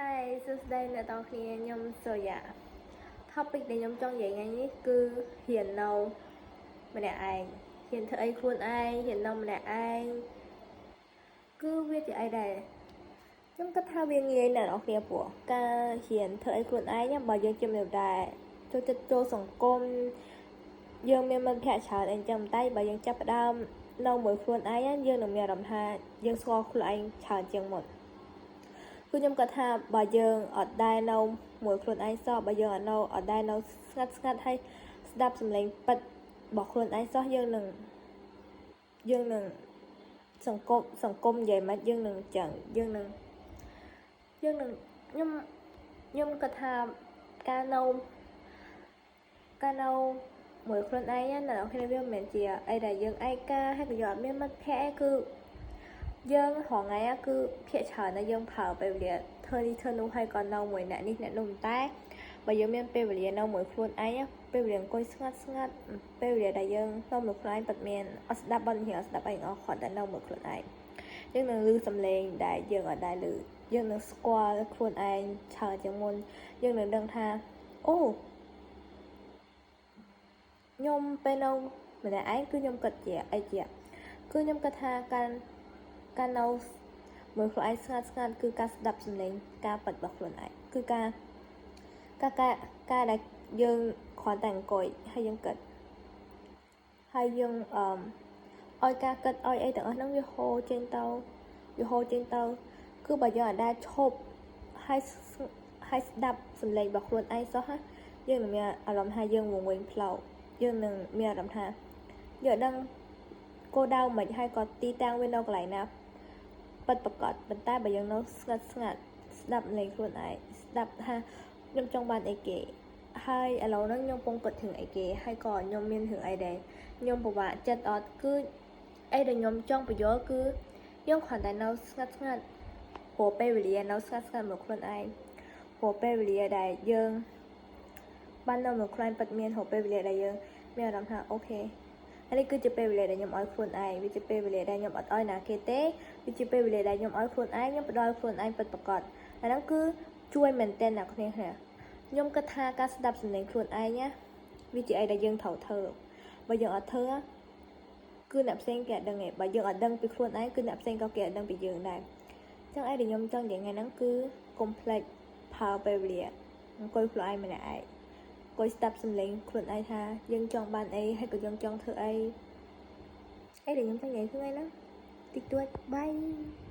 Hi សួស្តីអ្នកទាំងគ្នាខ្ញុំសូយ៉ា topic ដែលខ្ញុំចង់និយាយថ្ងៃនេះគឺហ៊ាននៅម្នាក់ឯងហ៊ានធ្វើអីខ្លួនឯងហ៊ាននៅម្នាក់ឯងគឺវាជាអីដែរខ្ញុំគិតថាវាងាយអ្នកនរគ្នាព្រោះការហ៊ានធ្វើអីខ្លួនឯងបើយើងជាមនុស្សដែលចូលចិត្តចូលសង្គមយើងមានមិត្តភ័ក្តិច្រើនអីចឹងតែបើយើងចាប់ផ្ដើមនៅមួយខ្លួនឯងយើងនឹងមានអារម្មណ៍ថាយើងស្គាល់ខ្លួនឯងច្រើនជាងមុន គឺខ្ញុំគាត់ថាបើយើងអត់ដែលនៅមួយខ្លួនឯងសោះបើយើងអត់នៅអត់ដែលនៅស្ងាត់ស្ងាត់ហើយស្ដាប់សំឡេងពិតរបស់ខ្លួនឯងសោះយើងនឹងសង្គមសង្គមនិយាយមិនយើងនឹងចឹងយើងនឹងខ្ញុំខ្ញុំគាត់ថាការនៅមួយខ្លួនឯងណាអ្នកនរគ្នាវាមិនមែនជាអីដែលយើងឯកាហើយក៏យើងអត់មានមិត្តភក្តិឯងគឺយើងរហងៃគឺភាគច្រើនណាយើងប្រើពេលវេលាធ្វើនេះធ្វើនោះហើយក៏នៅមួយអ្នកនេះអ្នកនោះតែបើយើងមានពេលវេលានៅមួយខ្លួនឯងពេលវេលាអង្គុយស្ងាត់ស្ងាត់ពេលវេលាដែលយើងនៅមួយខ្លួនឯងពិតមានអត់ស្ដាប់បទចម្រៀងអត់ស្ដាប់អីអស់គ្រាន់តែនៅមួយខ្លួនឯងយើងនឹងឮសំឡេងដែលយើងអត់ដែលឮយើងនឹងស្គាល់ខ្លួនឯងច្រើនជាងមុនយើងនឹងដឹងថាអូខ្ញុំពេលនៅម្នាក់ឯងគឺខ្ញុំគិតជាអីជាគឺខ្ញុំគិតថាការនៅមើលខ្លួនឯងស្ងាត់ស្ងាត់គឺការស្ដាប់សំឡេងការពិតរបស់ខ្លួនឯងគឺការដែលយើងគ្រាន់តែអង្គុយហើយយើងគិតហើយយើងអឺឲ្យការគិតឲ្យអីទាំងអស់ហ្នឹងវាហូរចេញទៅវាហូរចេញទៅគឺបើយើងអាចដែលឈប់ហើយហើយស្ដាប់សំឡេងរបស់ខ្លួនឯងសោះណាយើងនឹងមានអារម្មណ៍ថាយើងវង្វេងផ្លូវយើងនឹងមានអារម្មណ៍ថាយើងដឹងគោលដៅមិនហើយក៏ទីតាំងវានៅកន្លែងណាពិតប្រាកដប៉ុន្តែបើយើងនៅស្ងាត់ស្ងាត់ស្ដាប់លេងខ្លួនឯងស្ដាប់ថាខ្ញុំចង់បានអីគេហើយឥឡូវហ្នឹងខ្ញុំកំពុងគិតถึงអីគេហើយក៏ខ្ញុំមានរឿងអីដែរខ្ញុំពិបាកចិត្តអត់គឺអីដែលខ្ញុំចង់បញ្យល់គឺយើងគ្រាន់តែនៅស្ងាត់ស្ងាត់ព្រោះពេលវេលានៅស្ងាត់ស្ងាត់មកខ្លួនឯងព្រោះពេលវេលាដែលយើងបាននៅមួយខ្លួនពិតមានព្រោះពេលវេលាដែលយើងមានអារម្មណ៍ថា okay អានេះគឺជាពេលវេលាដែលខ្ញុំឲ្យខ្លួនឯងវាជាពេលវេលាដែលខ្ញុំអត់ឲ្យណាគេទេវាជាពេលវេលាដែលខ្ញុំឲ្យខ្លួនឯងខ្ញុំផ្ដល់ខ្លួនឯងពិតប្រាកដអាហ្នឹងគឺជួយមែនទែនអ្នកគ្នាខ្ញុំគិតថាការស្ដាប់សំឡេងខ្លួនឯងណាវាជាអីដែលយើងត្រូវធ្វើបើយើងអត់ធ្វើគឺអ្នកផ្សេងគេអត់ដឹងទេបើយើងអត់ដឹងពីខ្លួនឯងគឺអ្នកផ្សេងក៏គេអត់ដឹងពីយើងដែរចឹងអីដែលខ្ញុំចង់និយាយថ្ងៃហ្នឹងគឺកុំភ្លេចប្រើពេលវេលាអង្គុយខ្លួនឯងម្នាក់ឯងអង្គុយស្ដាប់សំឡេងខ្លួនឯងថាយើងចង់បានអីហើយក៏យើងចង់ធ្វើអីអីដែលខ្ញុំចង់និយាយថ្ងៃហ្នឹងតិចតួច bye.